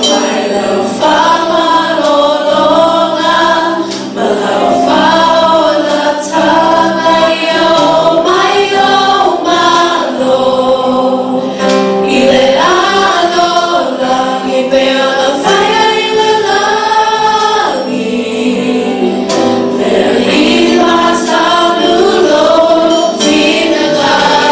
Mai lau faamalologa ma lau faaolataga ia oo mai ou malo i le lalolagi pei ona faia i le lagi. Lea i faatanu lou finagalo.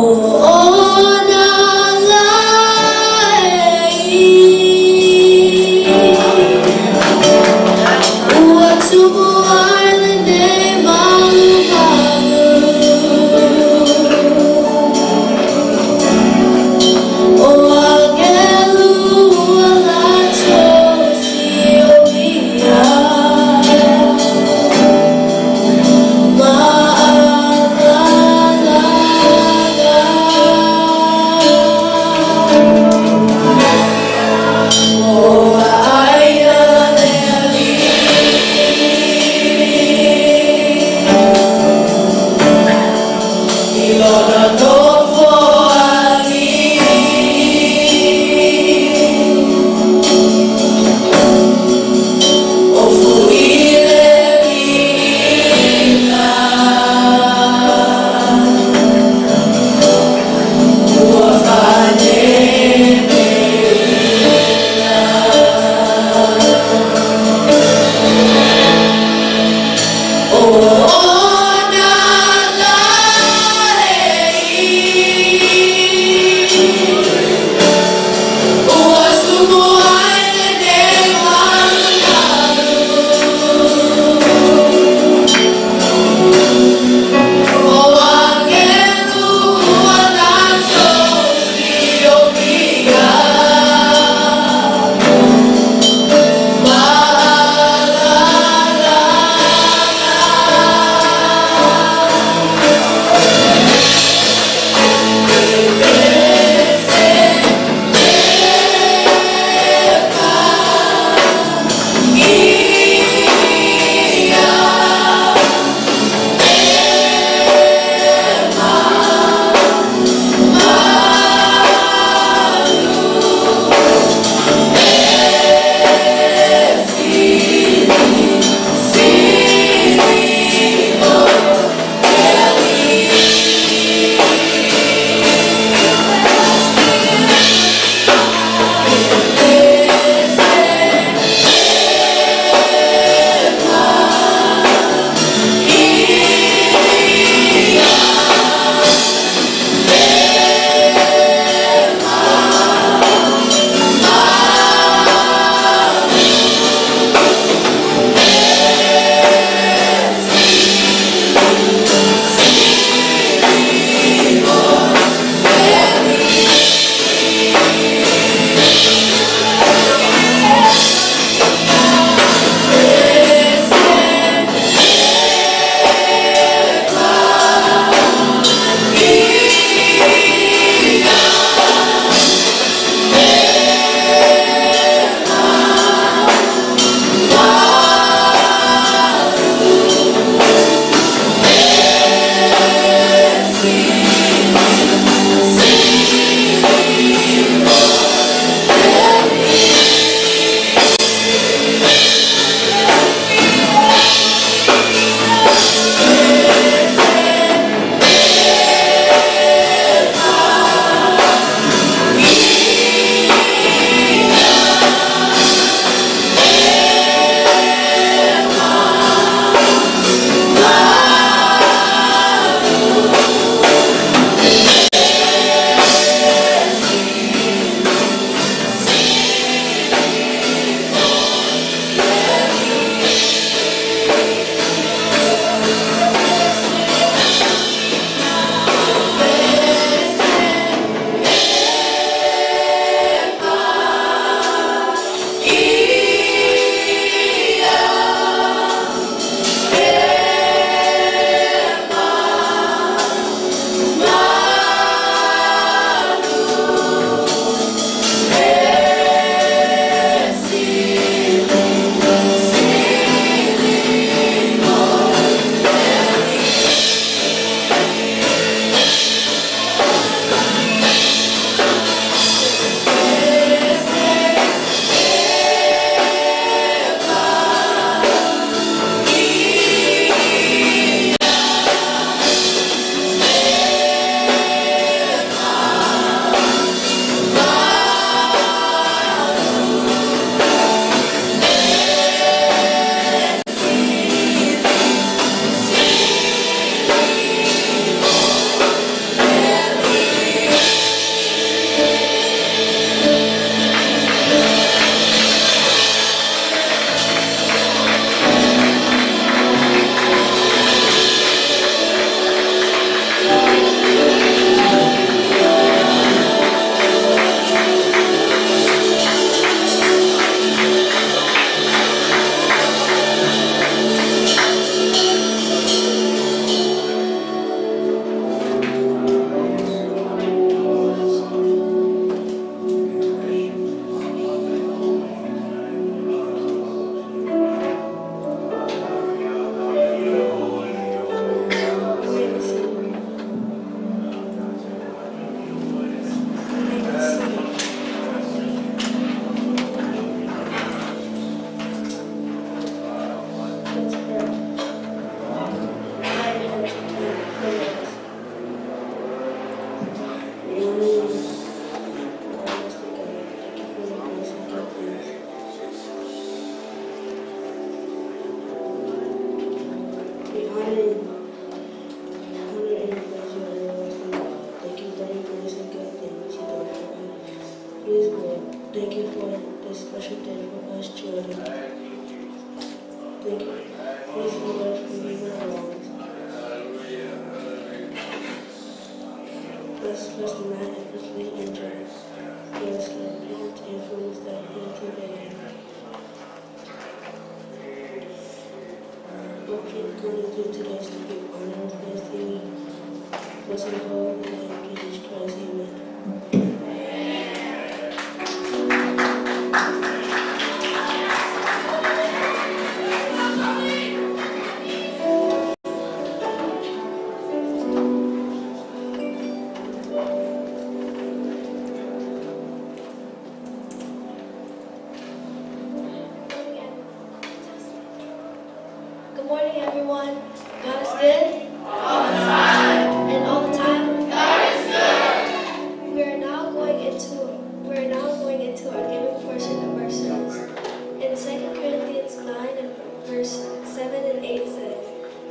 O nā Ua tumu ai lenei malumalu, O agelu ua latou siomia Ma'alalaga. O va'aia le alii I lona nofoalii, O fu'i le viiga, Ua faaneneina. O ona laei. this special day for us children. Thank you, thank you, Lord, for being our wrongs. Bless Pastor Matt and First Lady and Jared. Bless our parents and friends that are here today. What can going to do today is to give honor and praise to you. Bless and all in the name of Jesus Christ. Amen. Good morning, everyone. God is good. All the time. And all the time. God is good. We are now going into we are now going into our giving portion of our service. In 2 Corinthians 9 and verse 7 and 8 says,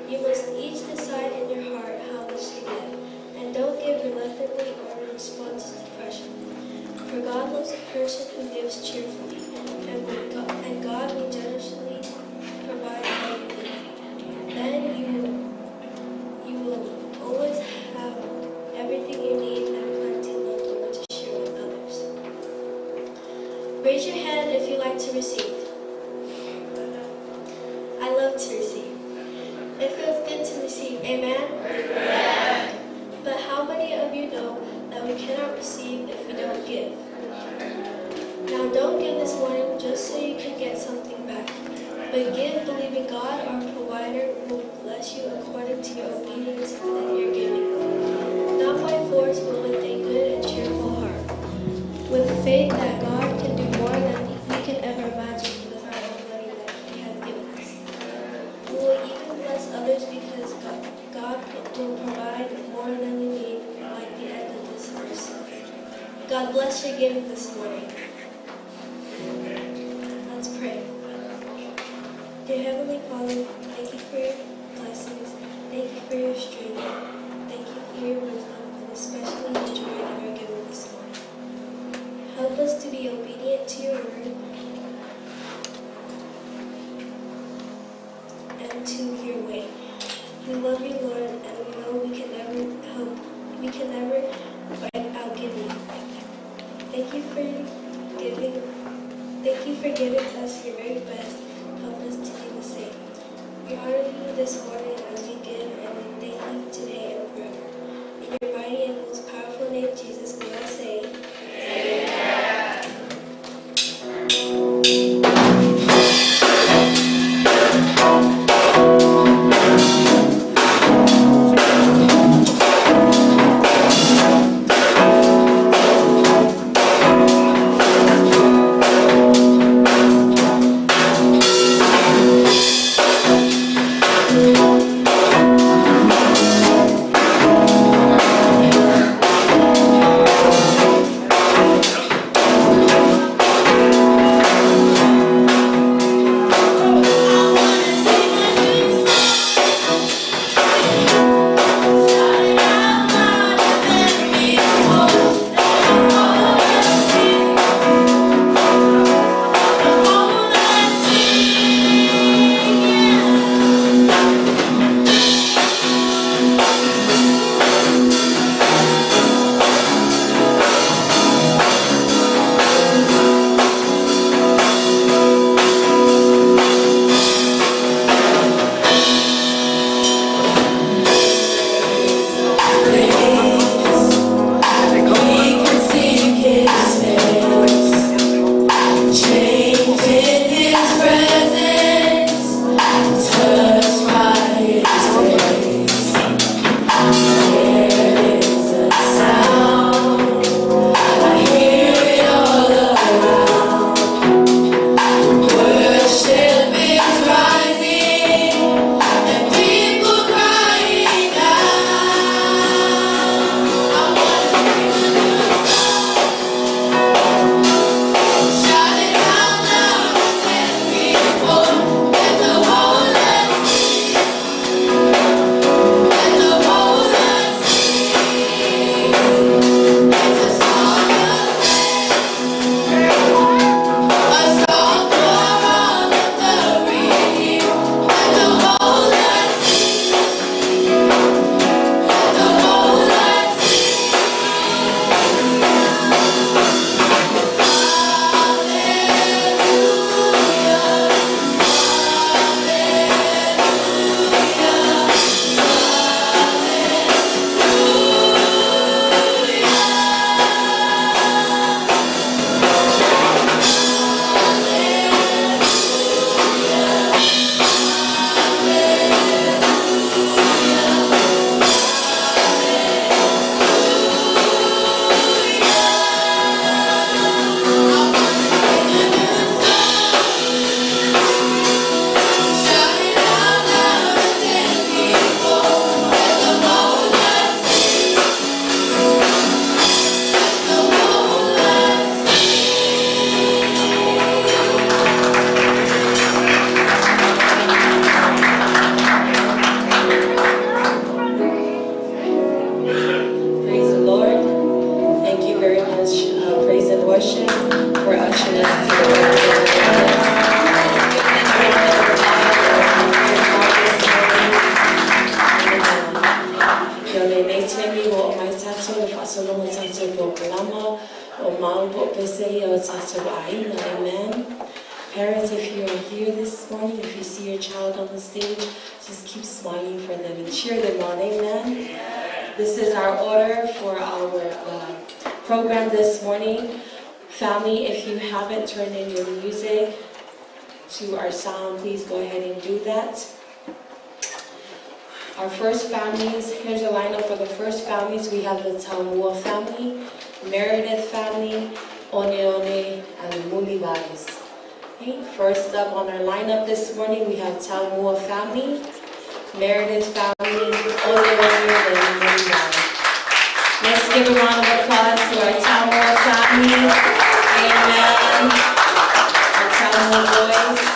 "You must each decide in your heart how much to give, and don't give reluctantly or in response to pressure. For God loves a person who gives cheerfully, and will God, and God will generously provide all you need. Then you will, you will always have everything you need and plenty left over to share with others. Raise your hand if you like to receive. I love to receive. It feels good to receive. Amen? Amen. But how many of you know that we cannot receive if we don't give? Now don't give this morning just so you can get something back. But give believing God, our provider, will bless you according to your obedience and your giving. Not by force, but with a good and cheerful heart. With faith that God can do more than we can ever imagine with our own money that He has given us. We will even bless others because God, God will provide more than you need, like the end of this verse says. God bless your giving this morning. Let's pray. Dear Heavenly Father, thank you for your blessings. Thank you for your strength. Thank you for your wisdom, and especially the joy in our giving this morning. Help us to be obedient to your word and to your way. We love you, Lord, and we know we can never help we can never outgive you. Thank you for giving thank you for giving us your very best. Help us to do the same. We honor you this morning as we give, and we thank you today and forever. In your mighty and most powerful name, Jesus, we all say, Amen. Thank le faasologa o tatou polokalama, o mau po o pese ia o tatou aiga. Amen. Parents, if you are here this morning, if you see your child on the stage, just keep smiling for them and cheer them on. Amen. This is our order for our program this morning. Family, if you haven't turned in your music to our sound, please go ahead and do that. Our first families, here's a lineup for the first families. We have the Taumua family, Meredith family, Oneone, and Mulivais. Okay, first up on our lineup this morning, we have Taumua family, Meredith family, Oneone, and Mulivai. Let's give a round of applause to our Taumua family. Amen. Our Taumua boys.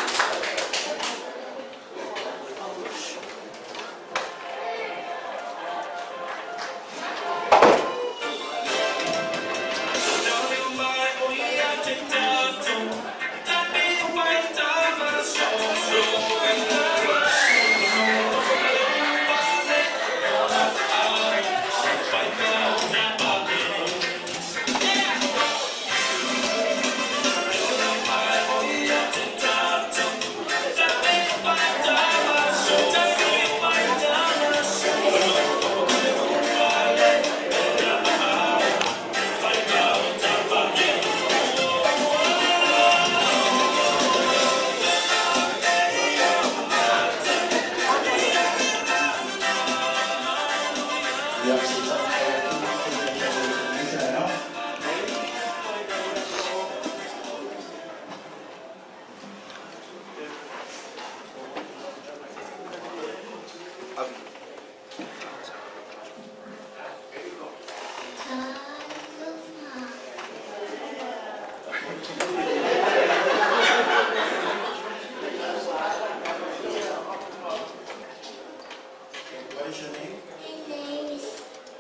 What is your name? My name is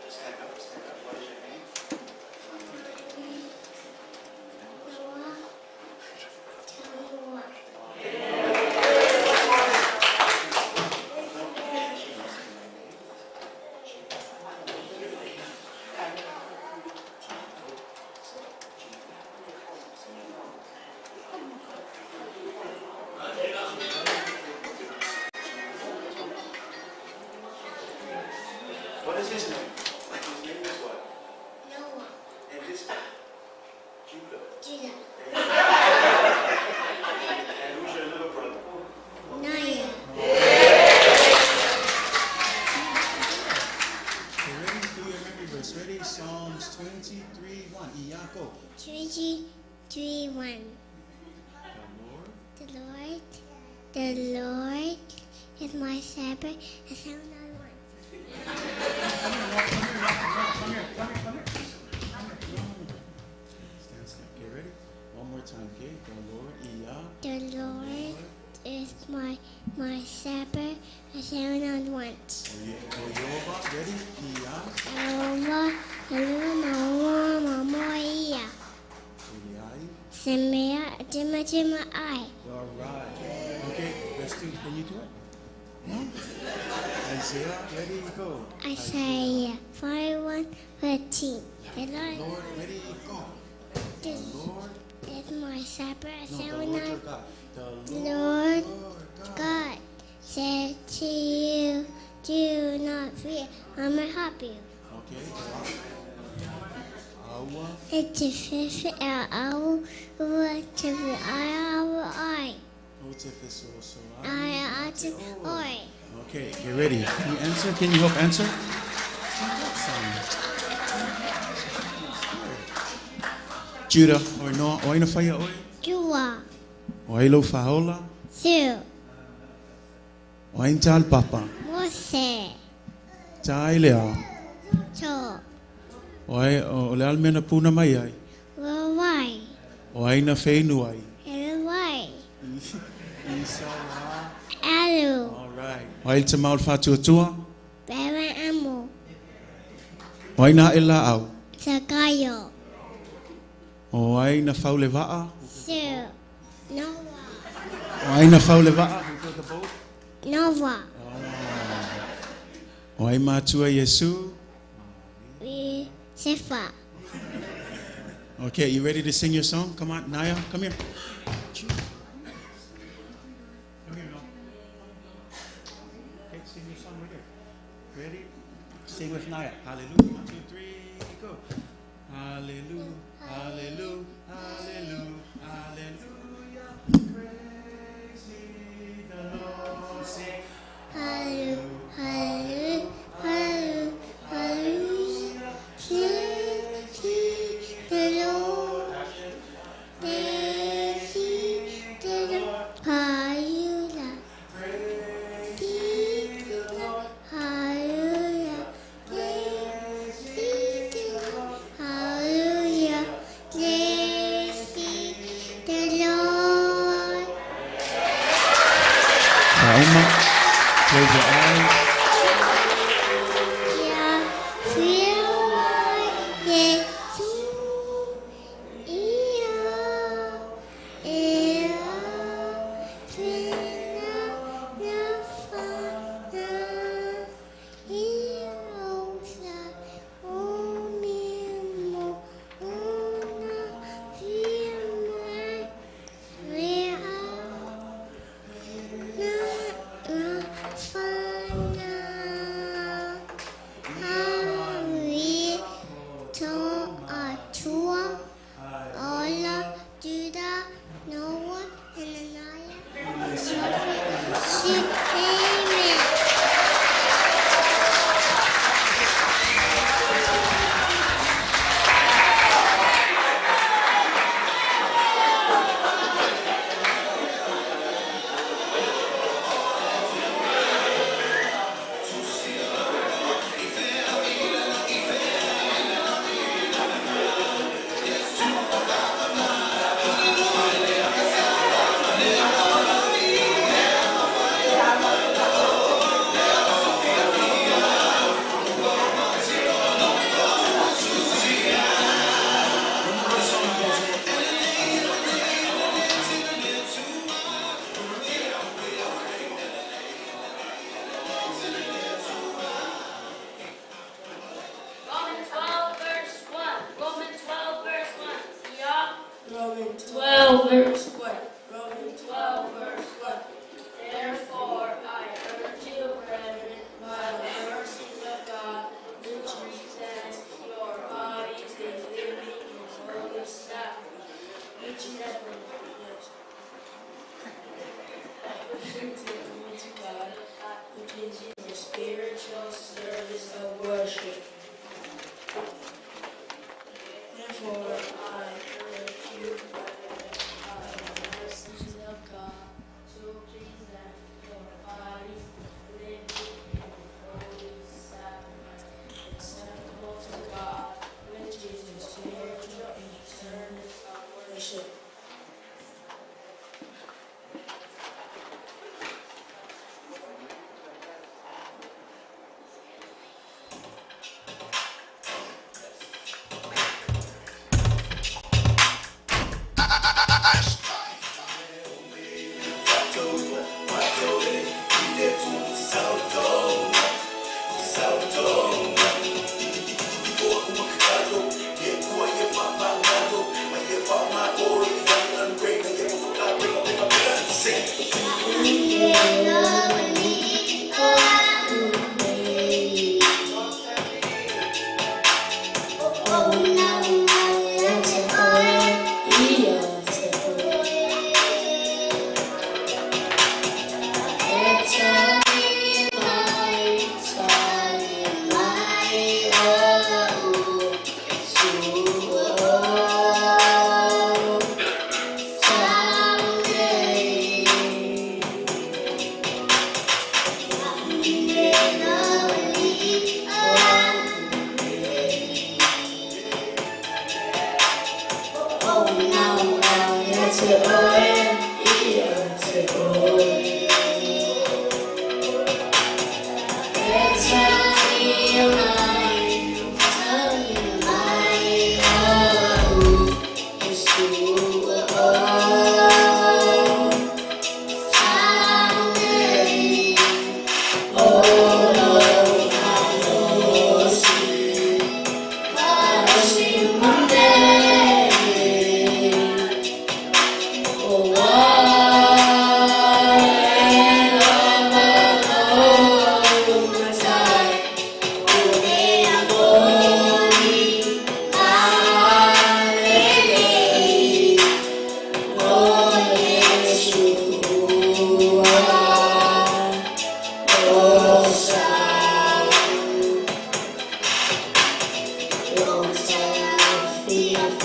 Stand up, stand up. What is your name? Noah Taumua. What is his name? His name is what? Noah. And his name? Judah. Judah. And who's your little brother? Naya. Okay, ready? Do your memory verse. Ready? Psalms 23 1. Iyako. 23, 1. The Lord. The Lord is my shepherd, I shall not want. Come here, Noah. Come here, Noah. Come here, come here, come here. Come here. Stand still. Okay, ready? One more time, okay? The Lord, Iya. The Lord is my shepherd, I shall not want. Oyoba. Ready? Iya. Jehovah, Jehovah, Mama, Iya. Eliai. Semea, Jima, Jima, I. All right. Okay, let's do. Can you do it? No? Isaiah, ready, go. Isaiah 41, 13. The Lord Lord, ready, go. The is, Lord. is my shepherd, I No, the shall Lord your not God. The Lord Lord God. God said to you, do not fear, I will help you. Okay. Awa. It's a fish, L O T I R I. I R T O. Okay, get ready. Can you answer? Can you help answer? Judah, or no, o aina whaia oe? Jua, O ailo whaola? Sue, O ain tal papa? Mose, Tai lea? To, O ai, o le almena puna mai ai? Wai, O aina whenua ai? Wai, Isa la. Alu, All right. O ai te maul whātua Bebe Amo, O aina e la au? Sakayo, O aina faule vaa? Sue, Noah, O aina faule vaa? Who built the boat? Nova, O ai mātua Yesu? We, Sefa. Okay, you ready to sing your song? Come on, Naya, come here. Come here, Noah. Okay, sing your song right here. Ready? Sing with Naya. Hallelujah. 1, 2, 3, go. Hallelujah, hallelujah, hallelujah, hallelujah. Praise ye the Lord. Sing. Hallelujah, hallelujah, hallelujah, hallelujah. Praise ye the Lord. Praise ye the Lord. Hallelujah. Praise ye the Lord. Hallelujah. Praise ye the Lord. Hallelujah. Praise ye the Lord. Kauma, close your eyes. Ya Yesu ia ea fina na fana ia osa o mimo una firma rea na na fana. Hari to Atua, Ola, Judah, Noah, and Anaya. Amen. Romans 12, verse 1. Romans 12, verse 1. Yeah. Romans 12, verse 1. Romans 12, verse 1. Therefore, I urge you, brethren, by the mercies of God, to present your bodies a living and holy sacrifice, which is yes, acceptable to God, which is your spiritual service of worship. Therefore, I urge you, brethren, by the mercies of God, to present your bodies a living and holy sacrifice, acceptable to God, which is your spiritual and service of worship.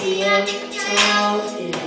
fia tau fia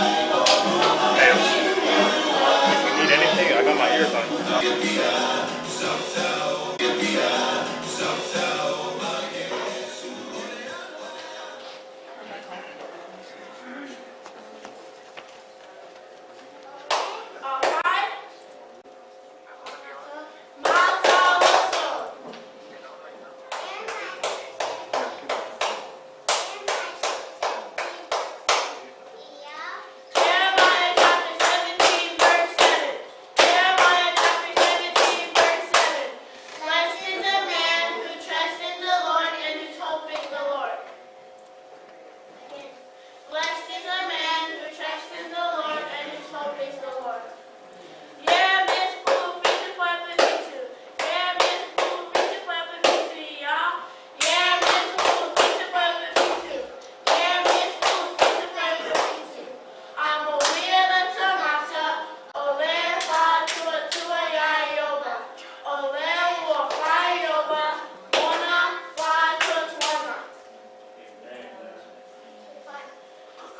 Hey, if you need anything, I got my ears on. All right. Mataloto. Jeremiah chapter 17, verse 7. Jeremiah chapter 17, verse 7. Blessed is the man who trusts in the Lord and whose hope is the Lord. Blessed is the man who trusts in the Lord and whose hope is the Lord. Jeremiah 4, Jeremiah 4, y'all. Jeremiah 4, Jeremiah 4, I'm a wheel tamata, ole fa tua tua ya yoba, ole wo fa yoba, ona fa tua tuana.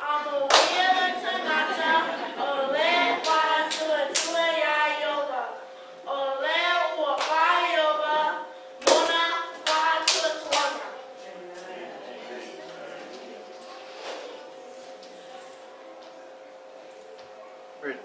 I'm a wheel tangata, ole fa tua tua ya yoba, ole wo fa yoba, mona fa tua tuana. Read.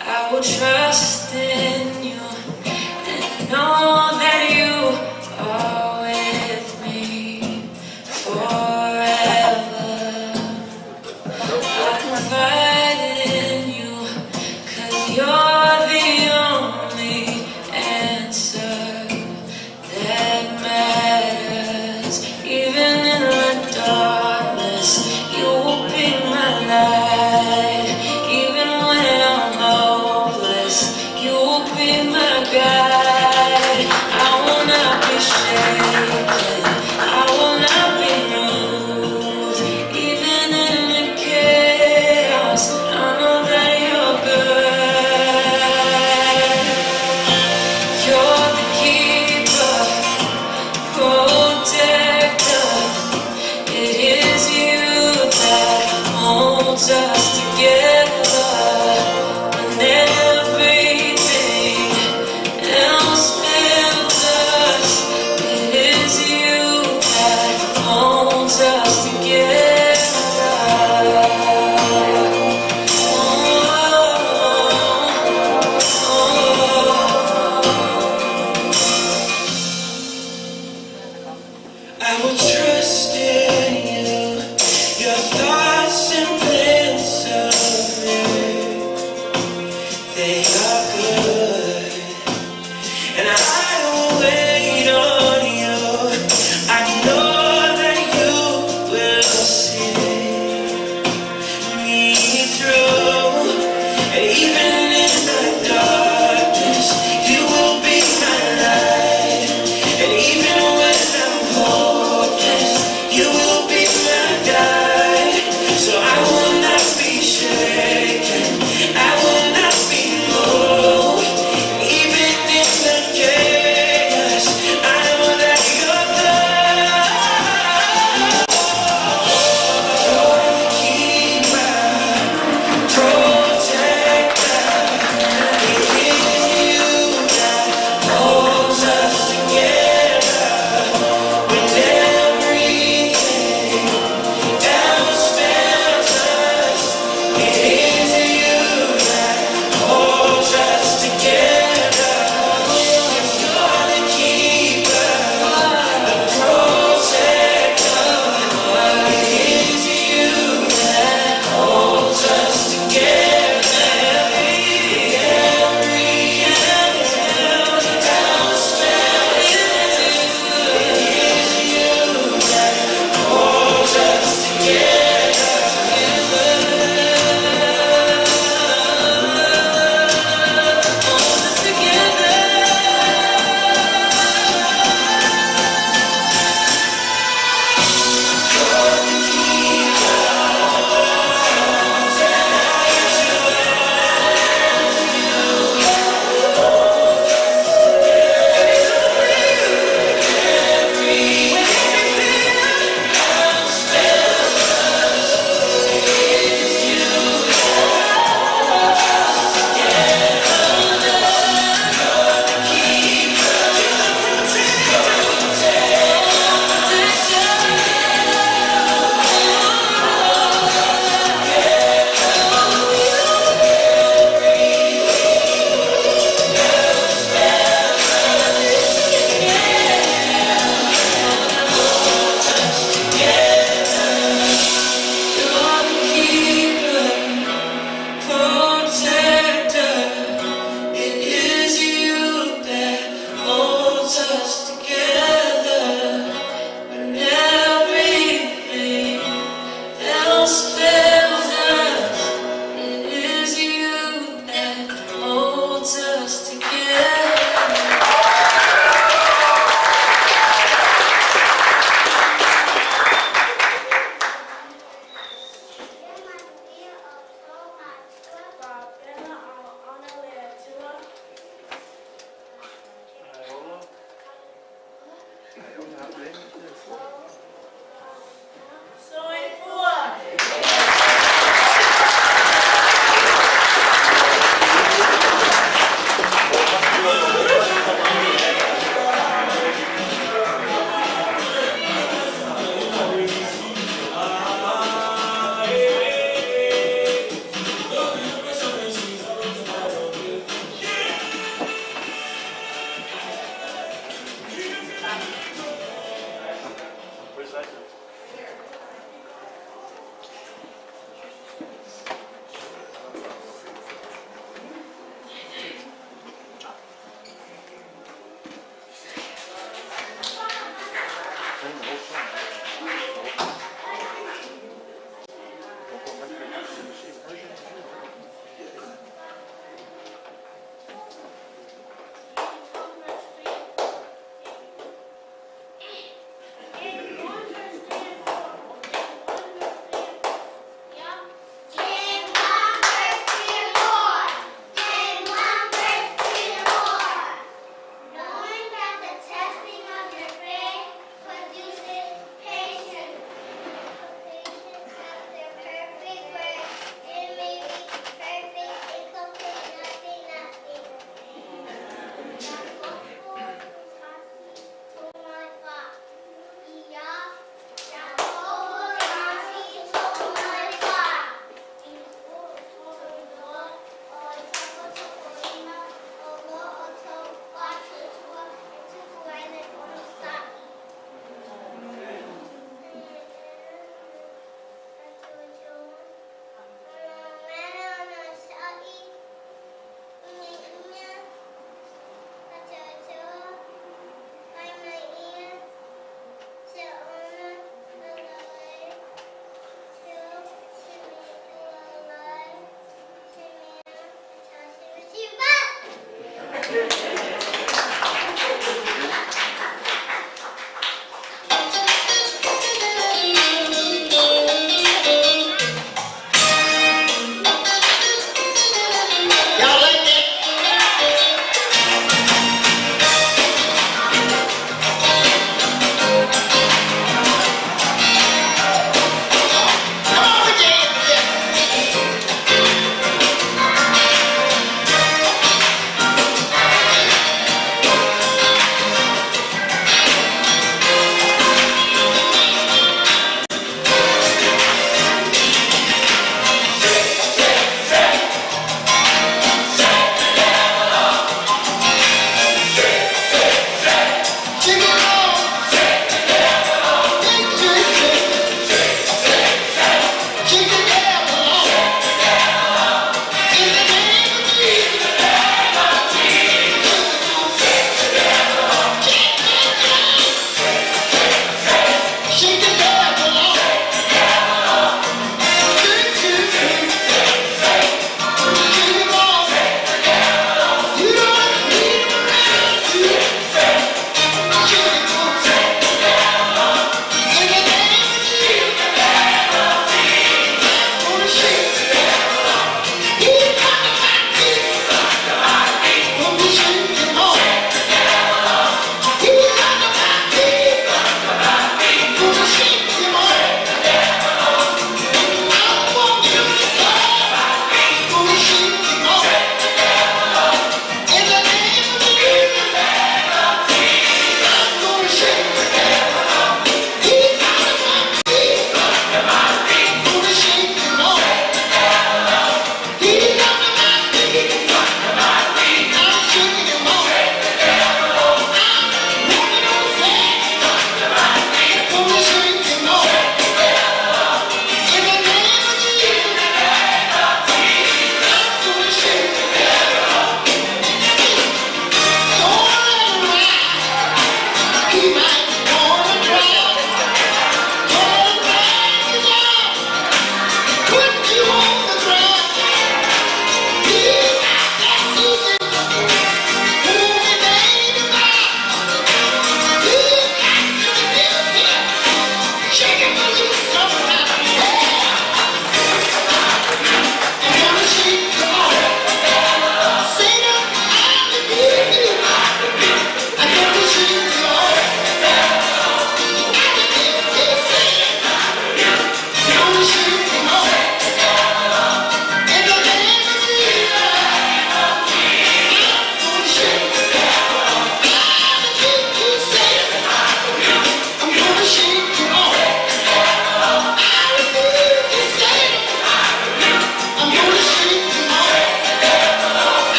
I will trust in you and know that you are with me forever. I confide in you, 'cause you're the only answer that matters. Even in the darkness, you will be my light. Even when I'm hopeless, you will be my guide. Soifua.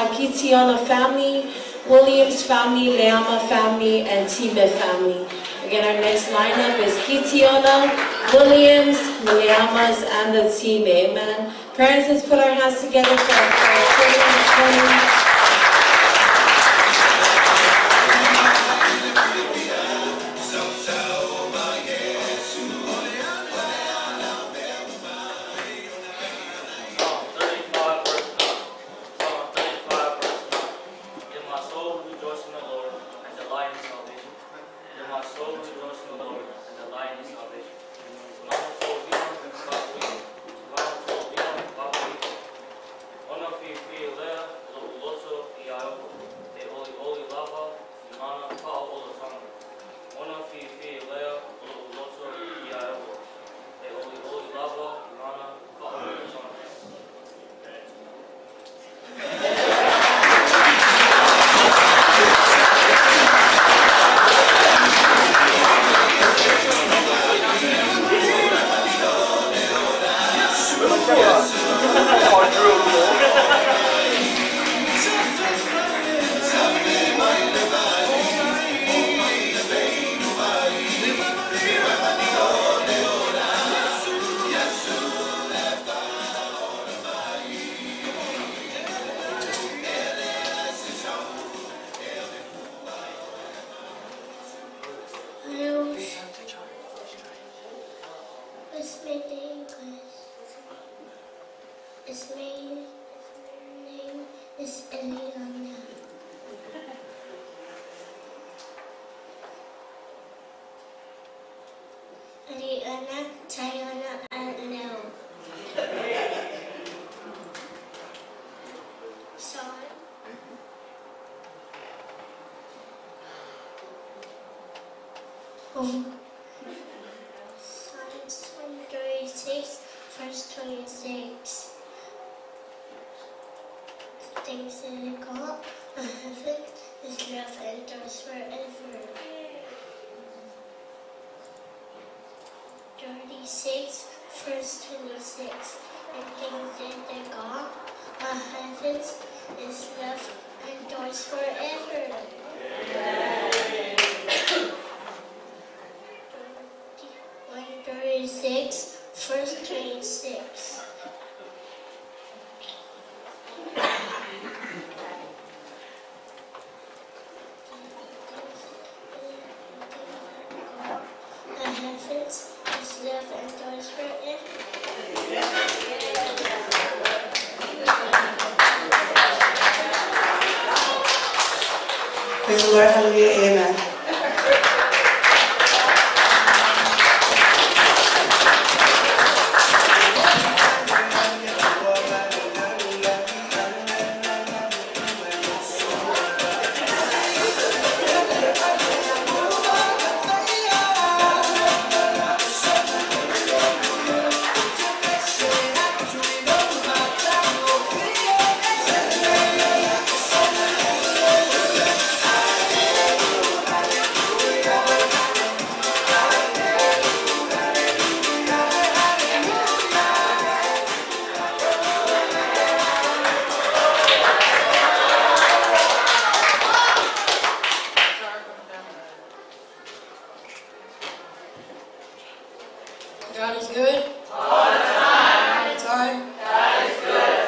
have Kitiana family, Williams family, Leama family, and Time family. Again, our next lineup is Kitiana, Williams, Leamas, and the Time. Amen. Parents, let's put our hands together for our children this morning. Psalm 35, verse 9. Psalm 35, verse 9. Let my soul rejoice in the Lord and delight in salvation. Let my soul rejoice in the Lord and delight in salvation. Ona fi fi lea lo uloto i aopo, e oli oli lava i mana pao o lo tanga. Ona fi fi lea lo uloto i aopo, e oli oli lava i mana pao o lo tanga. It's my name is my name is Eliana. Eliana Tayana and Leo. Sean. Psalms 136, verse 26. Thanks to God, in heaven, His love endures forever. 36, verse 26. And thanks to God, in heaven, His love endures forever. 136, verse 26. The heavens, His love endures forever. Praise the Lord, hallelujah, amen. God is good. All the time. All the time. God is good.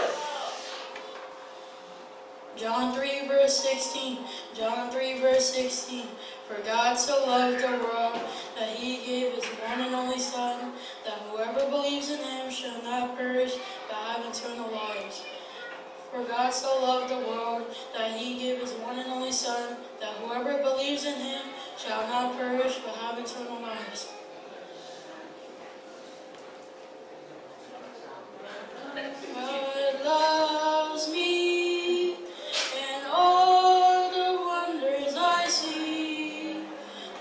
John 3 verse 16. John 3 verse 16. For God so loved the world that he gave his one and only Son, that whoever believes in him shall not perish but have eternal life. For God so loved the world that he gave his one and only Son, that whoever believes in him shall not perish but have eternal life. God loves me, and all the wonders I see.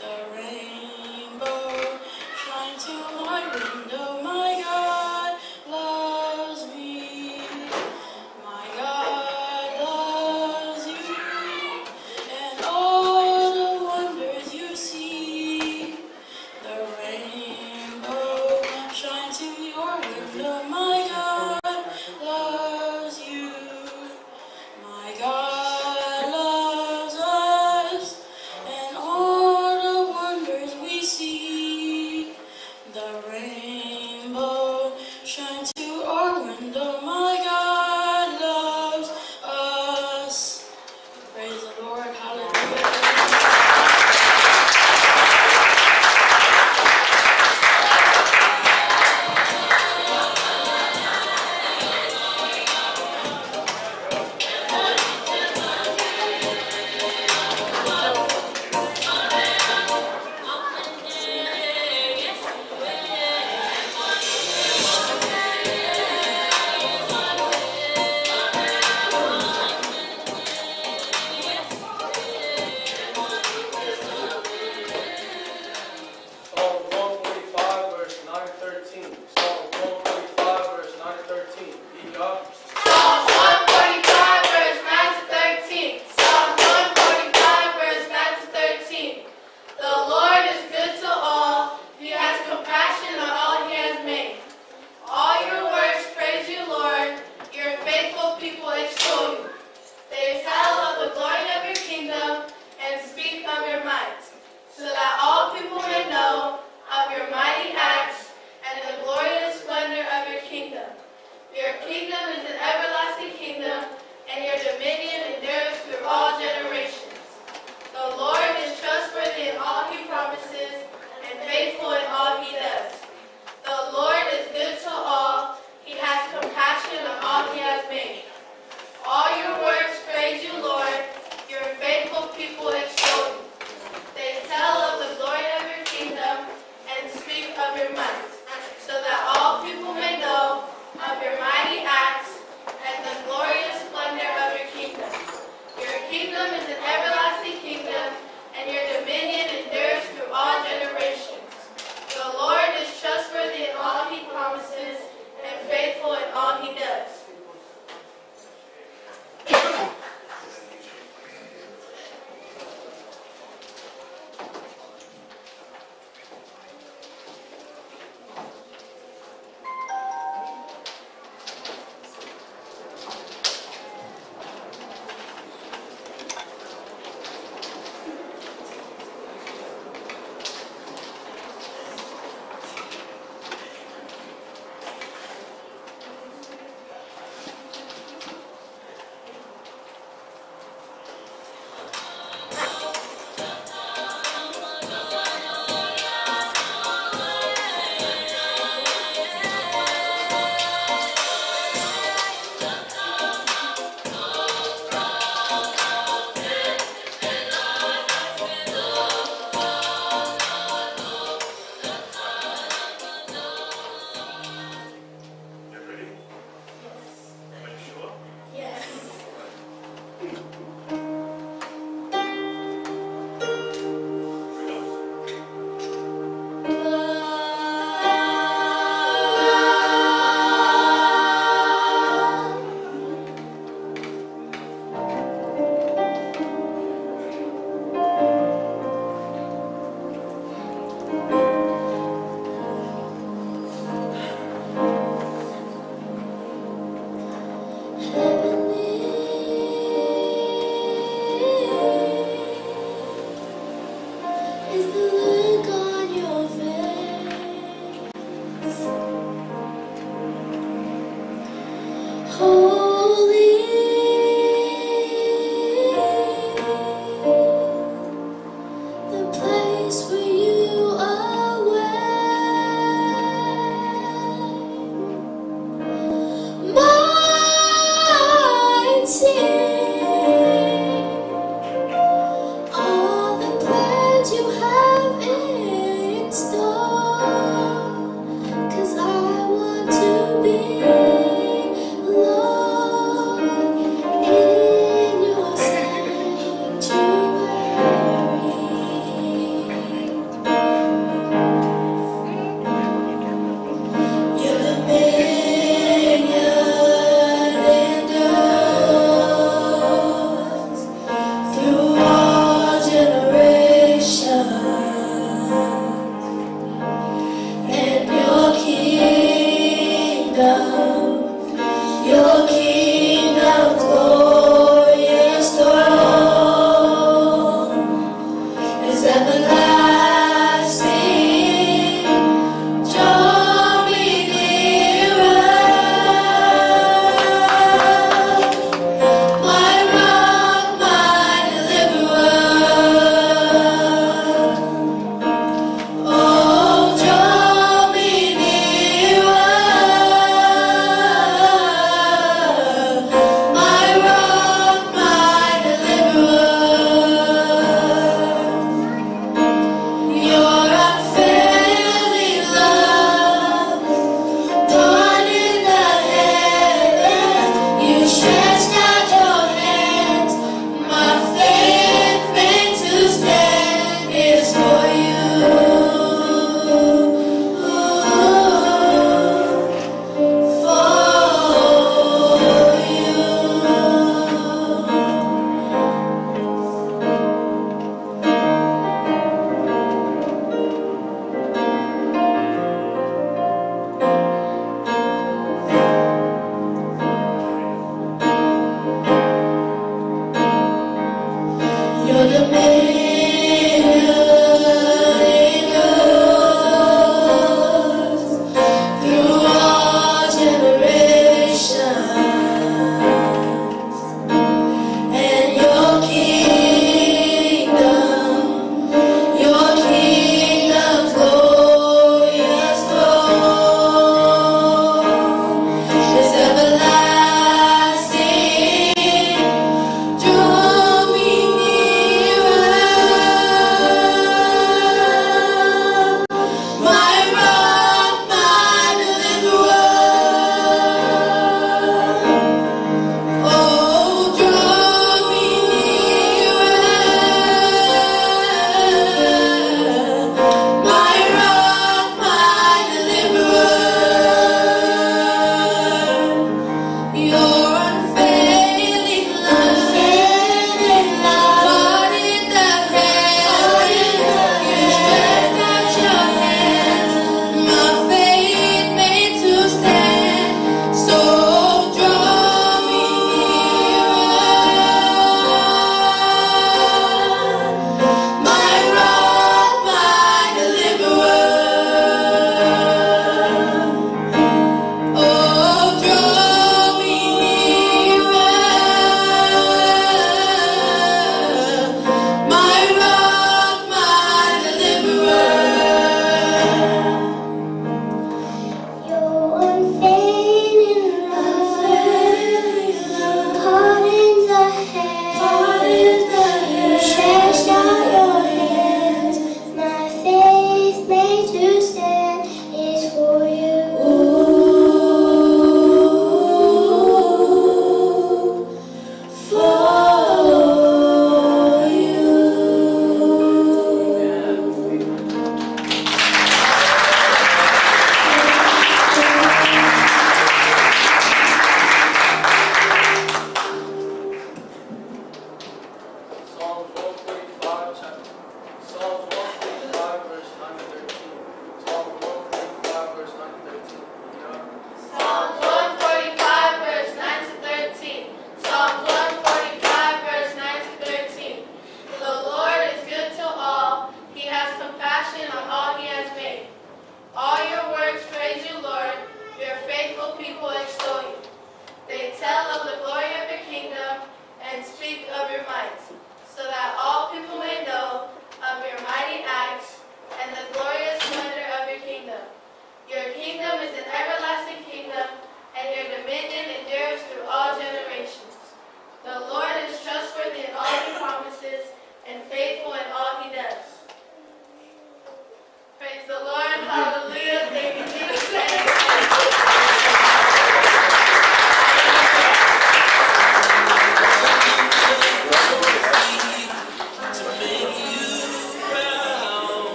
The rainbow shine to my window. My God loves me. My God loves you, and all the wonders you see. The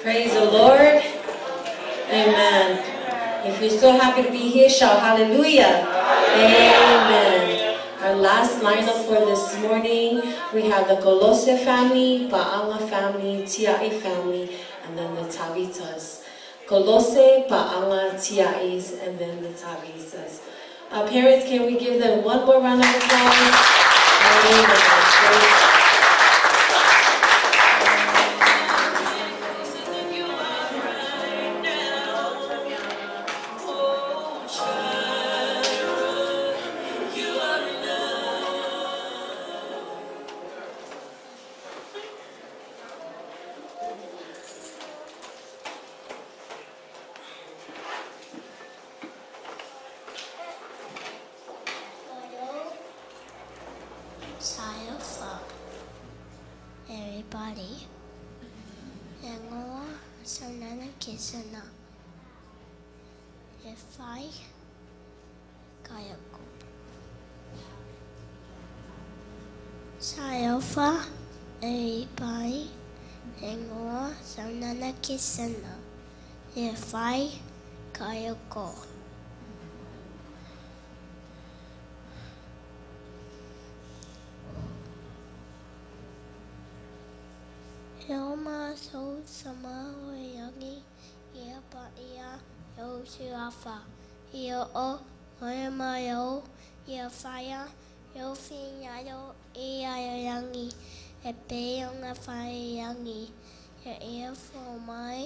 Praise the Lord. Amen. If you're so happy to be here, shout hallelujah. Amen. Our last lineup for this morning, we have the Kolose family, Pa'anga family, Tia'i family, and then the Tavitas. Kolose, Pa'anga, Tia'is, and then the Tavitas. Parents, can we give them one more round of applause? Amen. Everybody, if I Sayofa, everybody, if I Kayako. Yoma so sama yangi ia pa ia yo siafa ia o ma yo ia fire yo finya yo ia yangi E pei o nga faiagi, ia ia fou mai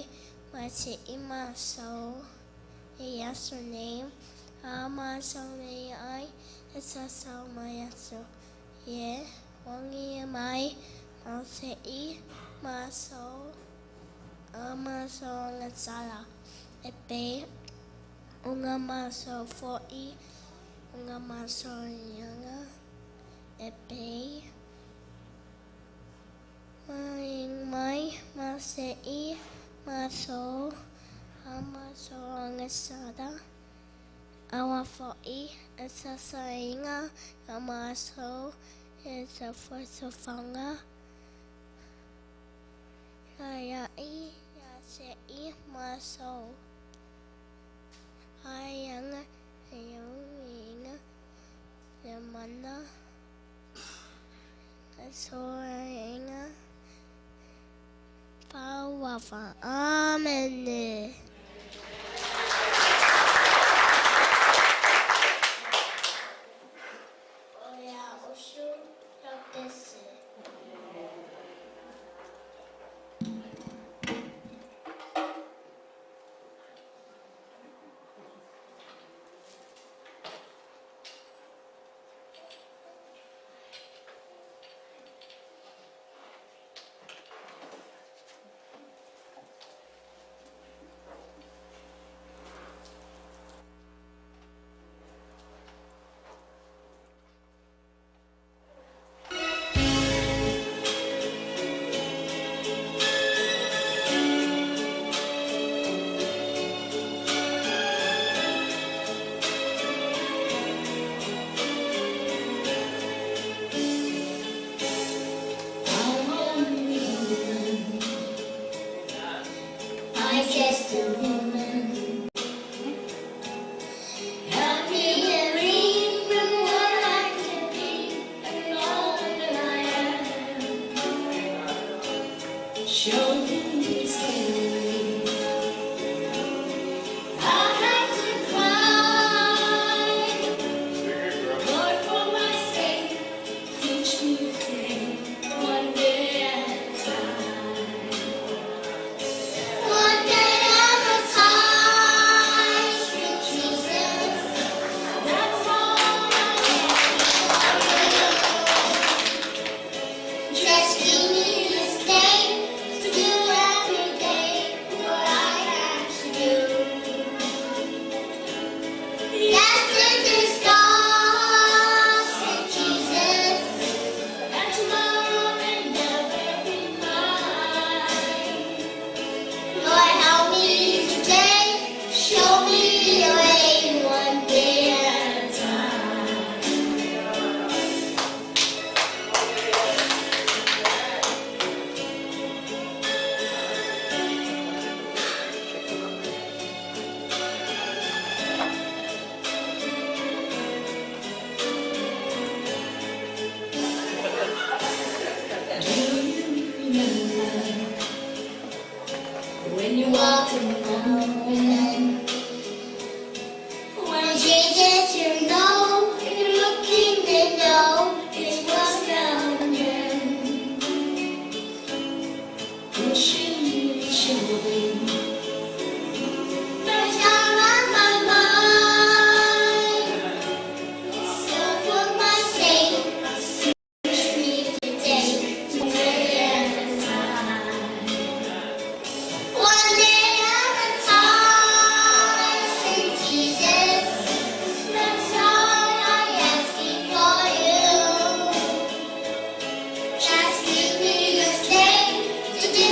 ma se'i masau i aso nei, a masau nei ai e sasau mai aso. Ie, wagia mai ma se'i masau a masau agasala. E pei o nga masau fo'i o nga masau ianga. E pei mai ma se'i masau a masau agasala. Aua fo'i e sasaiga a masau e safasafaga. Ia ia'i ia se'i masau. Aianga e iauiga le mana soaiga fauafa. Amene. O ia usu Taupese. I'm only human. I'm just a woman. Help me dream from what I can be and all that I am. Show me stairway. I have to climb. Lord, for my sake, teach me to think one day at a time. One day at a time, sweet Jesus. That's all I Just give me the strength to do every day what I have to do. Yesterday's gone, sweet Jesus. And tomorrow may never be mine. Lord, help me today. Show me the way one day at a time. Do you remember when you walked alone with him? When Jesus, you know, you're looking to know it was now and then. Pushing and shoving, But you're on my mind. So for my sake, teach me today, today at a time. One day at a time, sweet Jesus. That's all I asking for you. Just give me the strength to do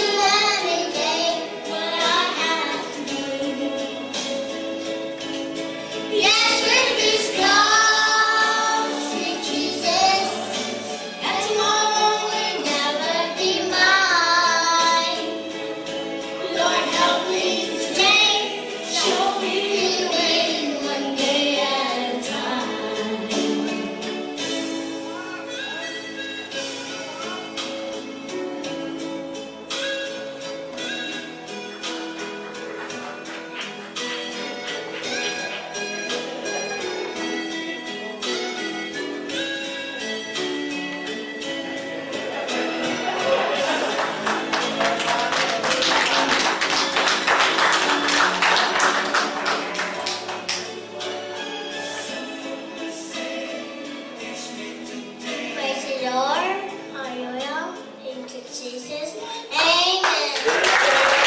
Jesus. Amen.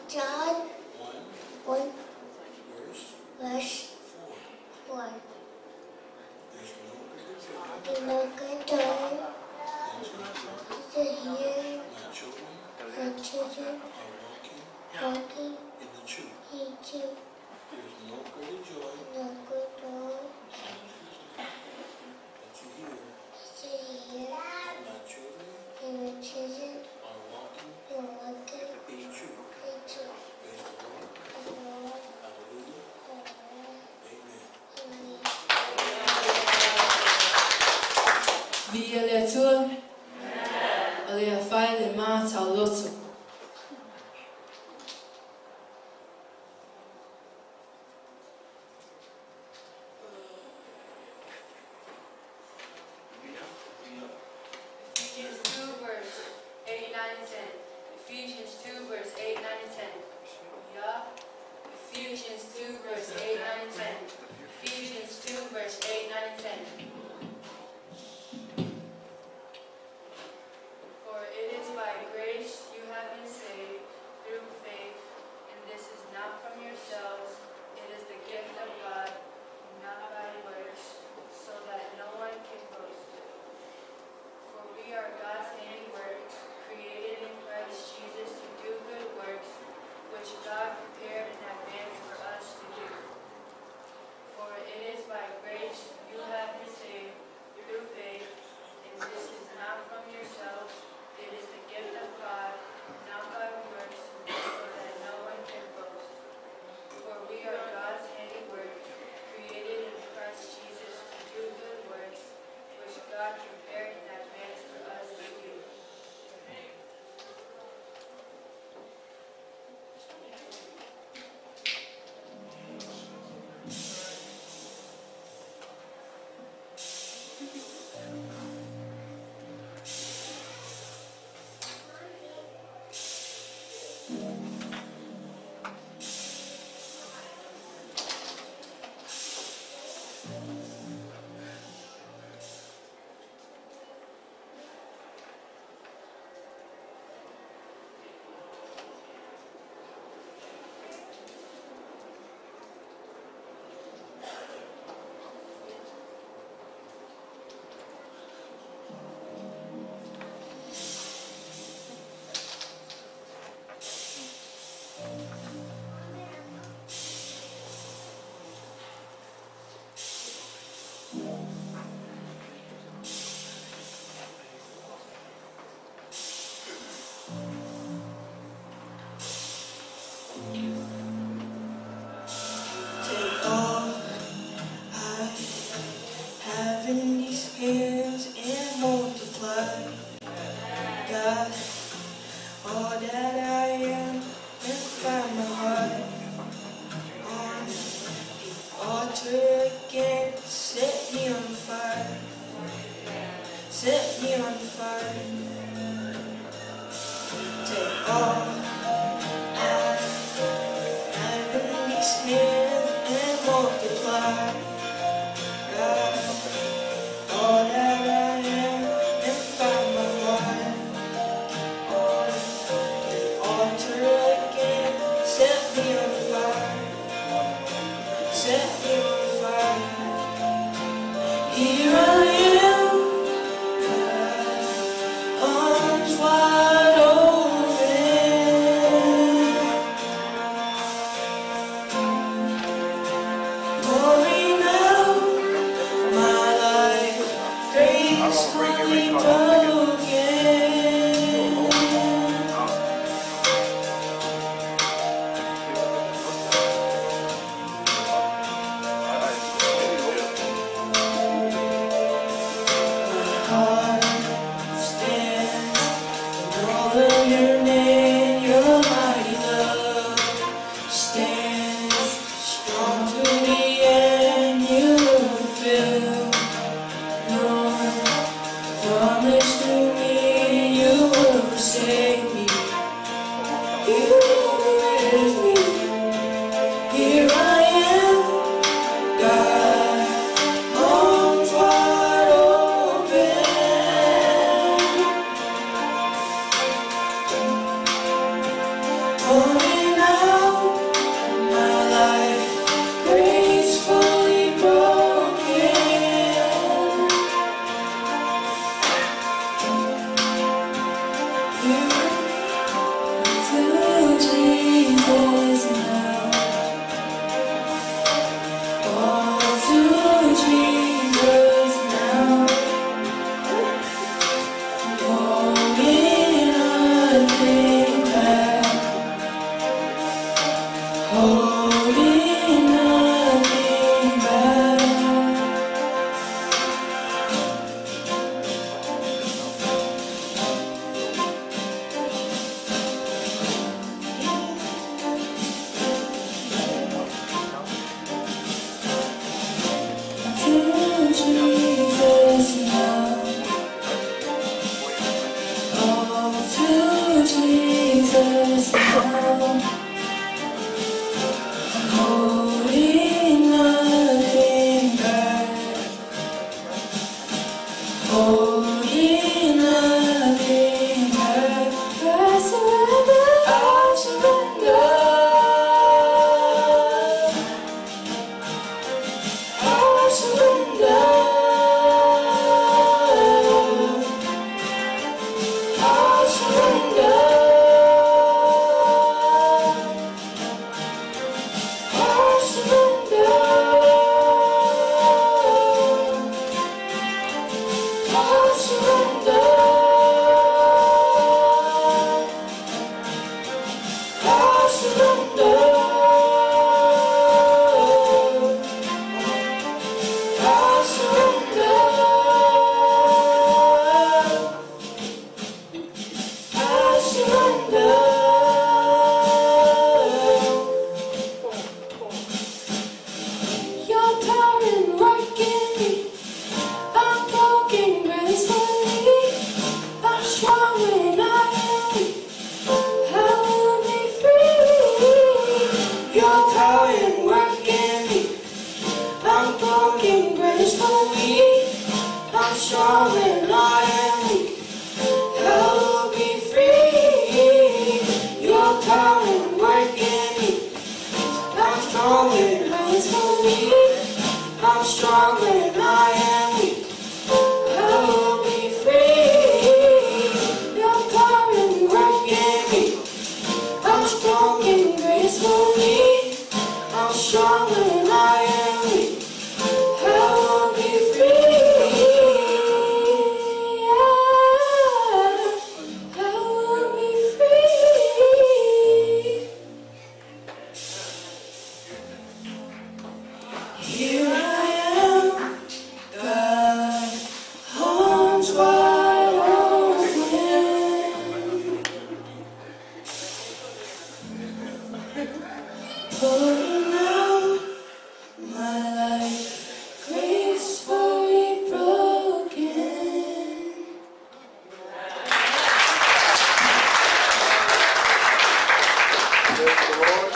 John 1 verse 4. There's no good joy to hear my children walking in truth. There's no greater joy No good joy than to hear to hear my children and my children are walking are walking in truth. in truth. Praise the Lord. The Lord, Hallelujah. the Lord, Amen. Amen. Via le Atua, o le afai le mā tauloto. Ephesians 2, verse 8, 9, and 10. Ephesians 2, verse 8, 9, and 10. Yeah. Ephesians 2, verse 8, 9, and 10. Ephesians 2, verse 8, 9, and 10. For it is by grace you have been saved through faith, and this is not from yourselves, it is the gift of God, not by works, so that no one can boast. For we are God's handiwork, created in Christ Jesus to do good works, which God prepared in advance for us to do. For it is by grace you have been saved Above your name, your mighty love stands strong to the end. You fulfill your promise to me. You will forsake me. You will raise me. Here I am, God, arms wide open. Pouring out my life, gracefully broken. Here to Jesus now. All to Jesus now. Holding nothing back. Holding nothing back. To Jesus now. All to Jesus now. Holding nothing back. Holding nothing back. I surrender. I surrender. I surrender. I surrender. I surrender. I surrender. I surrender. I surrender. I surrender. Your power and work in me. I'm broken gracefully. I'm strong when I am weak. I will be free. Your power and work in me. I'm broken gracefully. I'm strong when I am weak. I will be free. Your power and work in me. I'm strong when gracefully. I'm strong when I am weak. I will be free. Your power and work in me. I'm strong and gracefully. I'm strong when I am weak. I will be free. I will be free. Here I am, God, arms wide open. Pouring out my life, gracefully broken. Praise the Lord.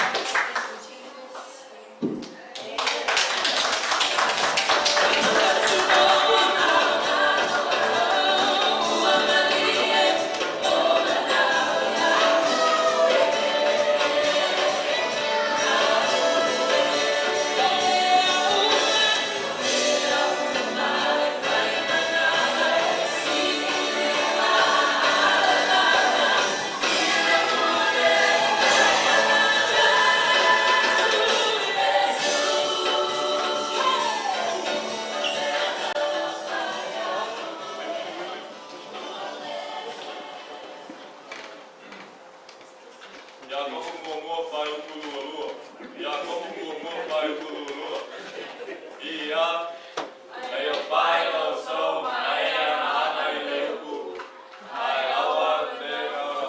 Ia tofu mua mua whai uku lua lua. Ia tofu mua mua whai uku lua lua. Ia, e o whai o so, na e ana ana i le uku. Ai awa te ora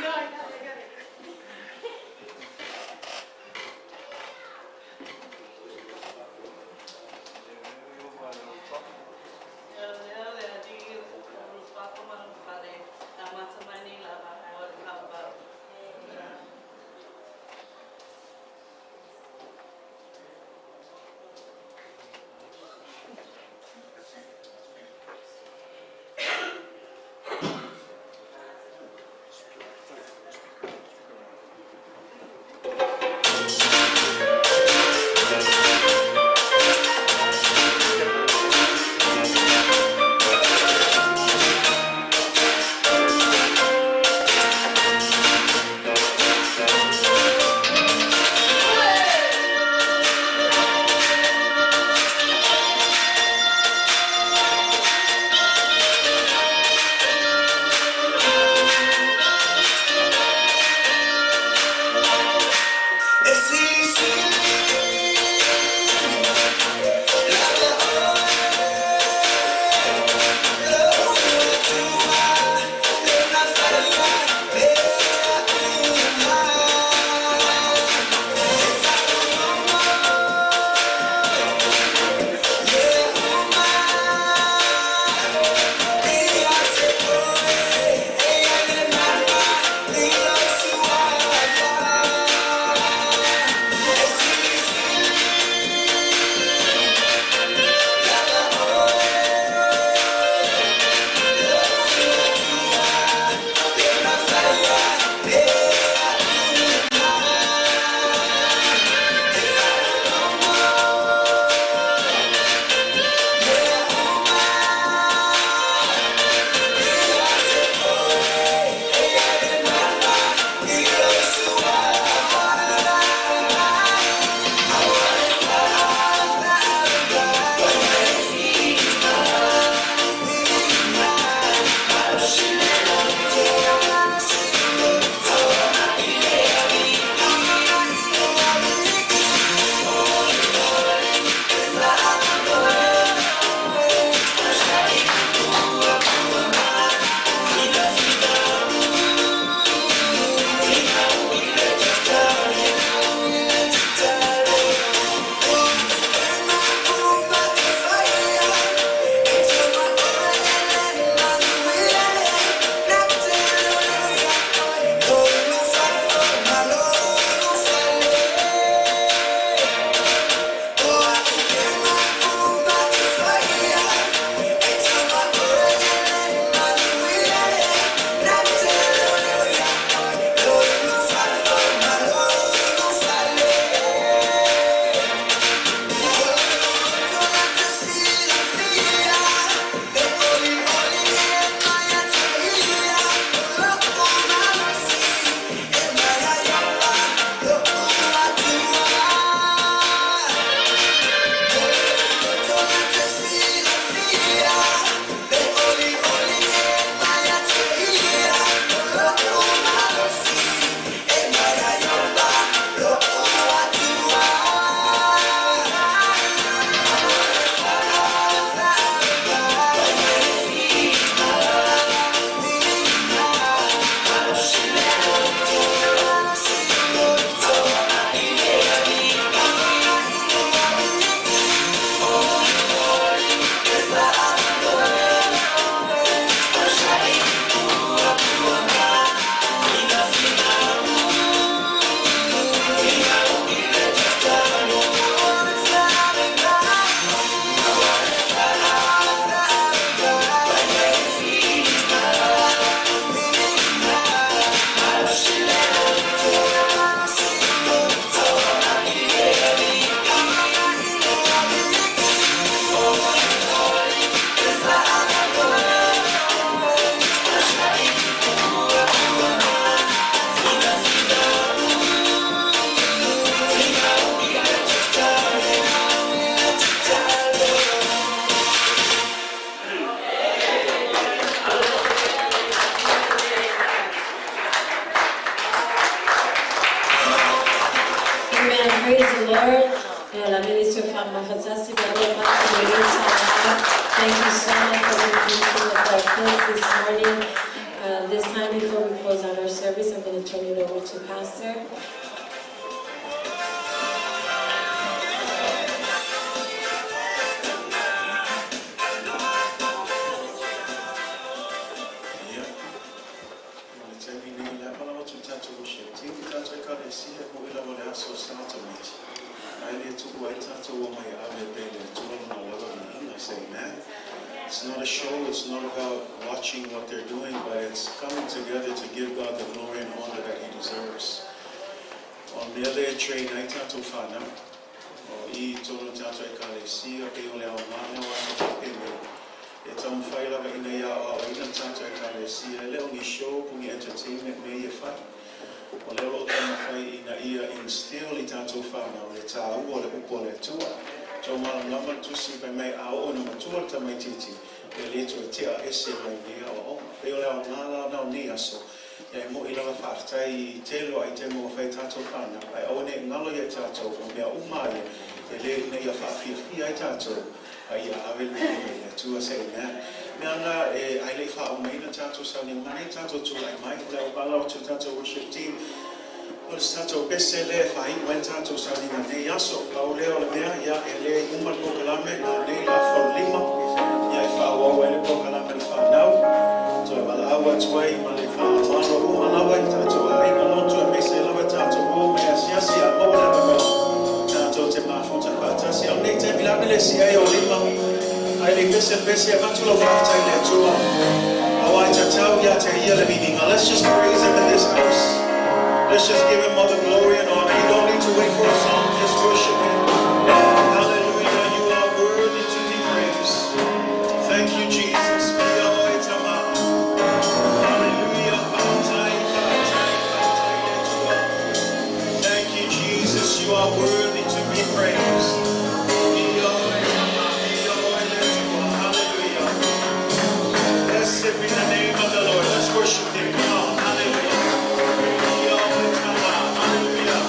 No, I got it, I got it. It's Praise the Lord. And I'm Minister Fatma Fatasi. Thank you so much for being patient with our kids this morning. This time, before we close out our service, I'm going to turn it over to Pastor. Ia, o le taimi lenei o le a valaau atu i le tatou worship team, i tatou Ekalesia, e moni lava o le aso sa tamaiti, ae le tuua ai le tatou omai e ave pea i le Atua lona lava viiga. Say amen. It's not a show, it's not about watching what they're doing, but it's coming together to give God the glory and honor that he deserves. O le mea lea e train ai tatou fanau, o i totonu o tatou Ekalesia, pei o le aoga lea o aso faapenei, e taumafai lava ina ia aoaoina le tatou Ekalesia, e le o ni show po o ni entertainment mea ia e fai. O lea o lo o taumafai ina ia instill i tatou fanau le taua o le upu a le Atua. Tou malamalama le Tusi fai mai a oo ina matua le tamaitiiti, e le toe tea ese mai nei aoaoga. Pei o le aoga la na o nei aso, ia e moni lava faafetai i tele o aitema ua fai e tatou fanau, ae aua ne i galo ia i tatou o mea uma ia, e le ina ia faafiafia ai tatou, a ia ave le viiga i le Atua. Say amen. Mea na e ae le i faauma tatou sauniga, manaia tatou tulai mai, o le a ou valaau atu i le tatou worship team, o le tatou pese lea e faaiu ai le tatou sauniga nei aso. Pau lea o le mea, ia e le uma le polokalame, na o nei la 5, ia e faaauau ai le polokalame le fanau. Toe valaau atu ai ma le faaaloalo uma lava i tatou aiga lotu aemaise lava tatou o mai asiasi a maua le avanoa tatou te mafuta faatasi. A o lenei taimi le ave le isi ai o lima, ae le i pese le pese, avatu lau faafetai i le Atua, aua e tatau ia te ia le viiga. Let's just praise him in this house. Let's just give him all the glory and honor. You don't need to wait for a song, just worship him. Hallelujah, you are worthy to be praised. Thank you, Jesus. Hallelujah. Faafetai, faafetai, faafetai i le Atua. Thank you, Jesus. You are worthy to be praised. Hallelujah. Blessed be the name of the Lord. Let's worship him. Come on. Hallelujah. Hallelujah.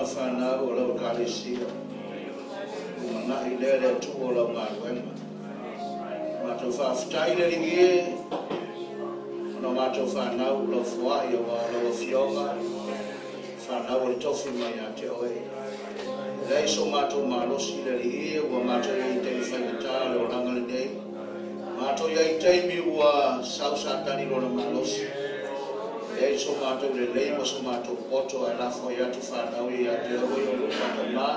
fanau o lau Ekalesia. Lumanai lea le Atua o lau galuega. Matou faafetai le Alii e, ona o matou fanau ua lau foai auā o lau Afioga, fanau o le tofi mai ia te Oe. E leai so matou malosi le Alii e, ua matou i ai i taimi faigata o le olaga lenei. Matou i ai i taimi ua sau Satani i lona malosi. E leai so matou lelei ma so matou poto ae lafo ai atu fanau ia ia te Oe o lo tatou ma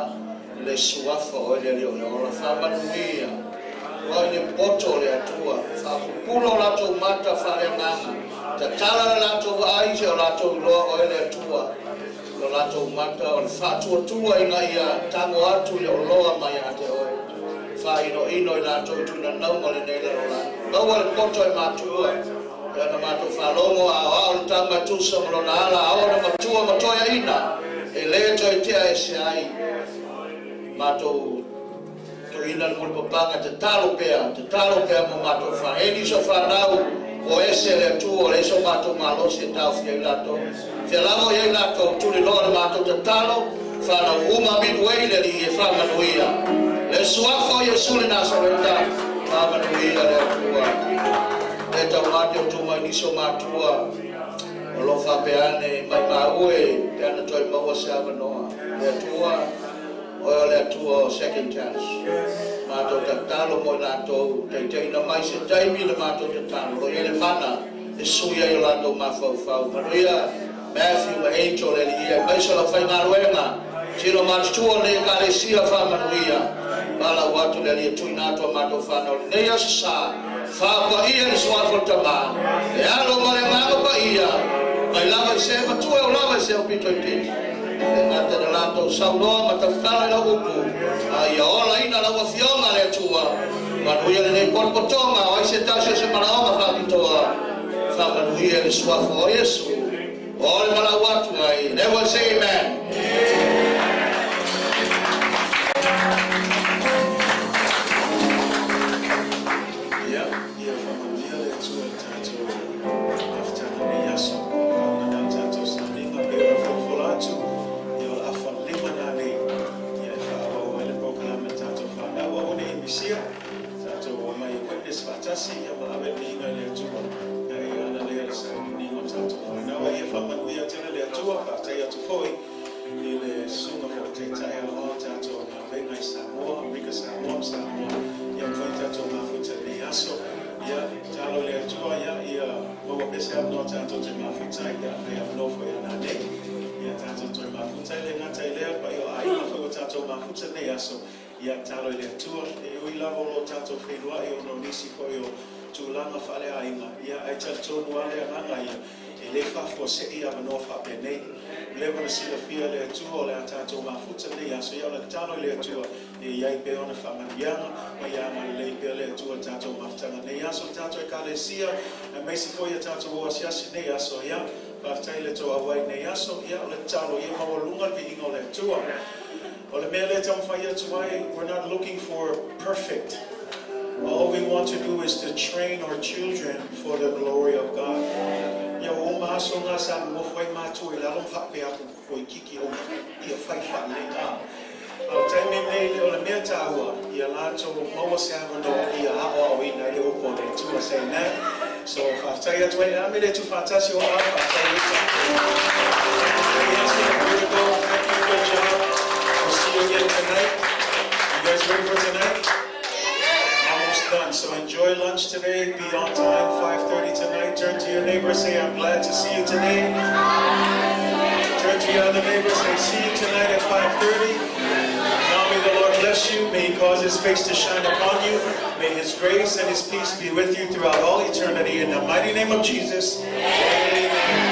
le Suafa o Oe le Alii o le ola. Faamanuia Oe i le poto o le Atua, faapupula o latou mata faaleagaga, tatala le latou vaai seia o latou iloa Oe le Atua, o latou mata o le faatuatua ina ia tago atu i le oloa mai ia te Oe. Faainoino i latou i tuinanauga o lenei lalolagi. Maua le poto e matua, e ona matou faalogo a aoao le tama e tusa ma lona ala, a oo ina matua ma toeaina, e le toe tea ese ai. Matou tuuina le mulipapaga tatalo pea, tatalo pea mo matou faaeni so fanau o ese le Atua, o leai so matou malosi e taofia ai latou. Fia lava o i ai latou, tuliloa le matou tatalo, fanau uma Midway le Alii e faamanuia. Le Suafa o Iesu le Nasaleta, faamanuia le Atua. Le taumate o tu mai nisi o matua, o lo o faapea ane mai maua e pe ana toe maua se avanoa. Le Atua, Oe o le Atua o second chance. Matou tatalo mo i latou, taitaiina mai se taimi le matou tatalo, lo i ai le mana e sui ai o latou mafaufau. Manuia Matthew ma Angel le Alii e aemaise o lau faigaluega, tino matutua o lenei Ekalesia faamanuia. Valaau atu le Alii e tuuina atu a matou fanau i lenei Aso Sa, faapaia i le Suafa o le Tama, le Alo ma le Agaga Paia, mai lava i se matua e oo lava i se aupito itiiti. E gata ina latou saunoa ma tautala i lau upu, a ia olaina lau Afioga le Atua. Manuia lenei potopotoga, o ai se tasi o se malaoga faapitoa, faamanuia i le Suafa o Iesu. O le valaau atu ai. And everyone say amen. Ia, ia faamanuia le Atua i le tatou mafutaga i lenei aso. Faaaoga na le tatou sauniga pei ona folafola atu, ia o le afa lima nanei, ia e faaauau ai le polokalame a le tatou fanau. Aua ne i misia, tatou omai e witness faatasi, ia ma ave le viiga i le Atua, ia ia ana lea le sauniuniga o tatou fanau. A ia faamanuia tele le Atua, faafetai atu foi i le susuga foi taitai aoao tatou galuega i Samoa, Amerika Samoa ma Samoa, ia ma foi tatou mafuta i lenei aso. Ia, tatalo i le Atua, ia, ia maua pea se avanoa tatou te mafuta ai, ia afai avanoa foi a nanei, ia tatou toe mafuta ai. E le gata i lea, paia o aiga foi ua tatou mafuta i lenei aso, ia tatalo i le Atua, e ui lava o lo tatou feiloai ona o nisi foi o tulaga faaleaiga, ia, ae talitonu lava le agaga ia, e le faafuasei avanoa faapenei. Ua leva ona silafia e le Atua o le a tatou mafuta lenei aso, ia o le tatalo i le Atua, ia i ai pea ona faamanuiaga, ma ia agalelei pea le Atua i le tatou mafutaga lenei aso, le tatou Ekalesia, aemaise foi a tatou o asiasi lenei aso, ia, faafetai i le tou auai i lenei aso, ia, o le tatalo, ia maualuga le viiga o le Atua. O le mea lea e taumafai atu ai, we're not looking for perfect. All we want to do is to train our children for the glory of God. Ia ua uma aso na sa nonofo ai matua i lalo ma faapea atu, toeitiiti ona ia fai faalelei. A o le taimi lenei, o le mea taua, ia latou maua se avanoa ia aoaoina i le upu a le Atua. Say amen. So, faafetai atu ai, ame le tuufaatasi o a, faafetai ai tatou. Way to go. Thank you. Good job. We'll see you again tonight. You guys ready for tonight? Almost done. So enjoy lunch today. Be on time, 5:30 tonight. Turn to your neighbor, say, I'm glad to see you today. Turn to your other neighbor, say, see you tonight at 5:30. Now may the Lord bless you. May he cause his face to shine upon you. May his grace and his peace be with you throughout all eternity. In the mighty name of Jesus. Amen.